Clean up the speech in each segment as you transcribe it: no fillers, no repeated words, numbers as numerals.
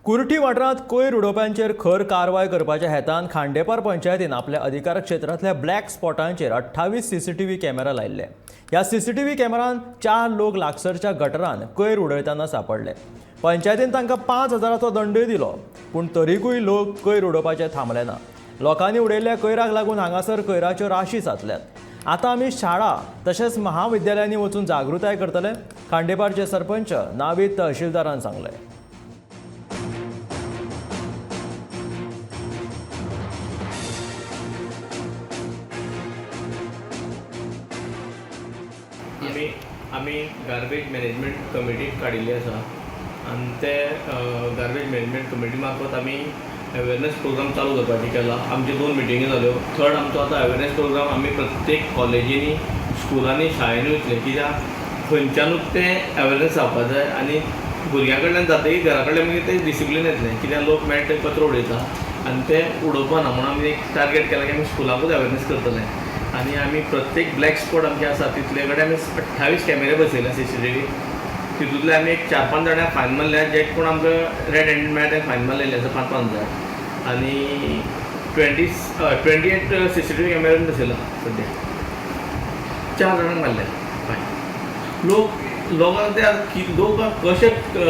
कुर्टी वाठारांत कोयर उडोवप्यांचेर खर कारवाय करपाच्या हेतान खांडेपार पंचायतीन आपल्या अधिकार क्षेत्रांतल्या ब्लॅक स्पॉटांचेर 28 सीसीटीव्ही कॅमेरा लायिल्ले. ह्या सीसीटीव्ही कॅमेरान 4 लोक लागसरच्या गटरान कोयर उडयतना सापडले. पंचायतीन तांकां 5,000चो दंडूय दिलो, पूण तरीकूय लोक कोयर उडोवपाचे थांबले ना. लोकांनी उडयल्ल्या कोयराक लागून हांगासर कोयराच्यो राशी साचल्यात. आतां आमी शाळा तशेंच महाविद्यालयांनी वचून जागृताय करतले, खांडेपारचे सरपंच नावीद तहसीलदारान सांगलें. आमी गार्बेज मॅनेजमेंट कमिटी काडिल्ली आसा आनी ते गार्बेज मॅनेजमेंट कमिटी मार्फत आमी अवेरनेस प्रोग्राम चालू करपाचें केला. आमच्यो 2 मिटिंगी जाल्यो. थर्ड आमचो आतां अवेरनेस प्रोग्राम आमी प्रत्येक कॉलेजींनी, स्कुलांनी, शाळेंनी वयतले, कित्याक खंयच्यानूच तें अवेरनेस जावपा जाय आनी भुरग्यां कडल्यान जातकीर घरा कडल्यान मागीर तें डिसिप्लीन येतलें, कित्याक लोक मेळटा ते कचरो उडयता आनी ते उडोवपा ना. म्हणून आमी एक टार्गेट केलां की आमी स्कुलाकूच अवेरनेस करतले आनी आमी प्रत्येक ब्लॅक स्पॉट आमचे आसा तितले कडेन आमी 28 कॅमेरे बसयल्या सीसीटीव्ही. तितूंतले आमी एक 4-5 जाणांक फायन मारल्या, जे कोण आमकां रेड हँडेड मेळ्ळा ते फायन मारलेले आसा 5-5 हजार आनी 28 सीसीटीव्ही कॅमेरे बसयला सद्या. 4 जाणांक मारल्या फायन. लोकांक ते लोक कशें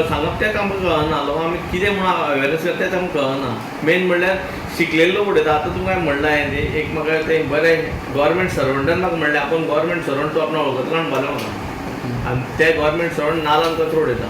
सांगप तें आमकां कळना. लोकांक आमी कितें म्हणून अवेरनेस करता तें आमकां कळना. मेन म्हणल्यार शिकलेले लोक उडयता. आतां तुमकां हांवें म्हणलां हांवें एक म्हाका तें बरें गव्हर्मेंट सर्वंटान म्हाका म्हणलें, आपूण गव्हर्मेंट सर्वंट तूं आपणाक वळखतलो म्हणपालें म्हाका, आनी ते गव्हर्मेंट सर्वंट नालान कचरो उडयता.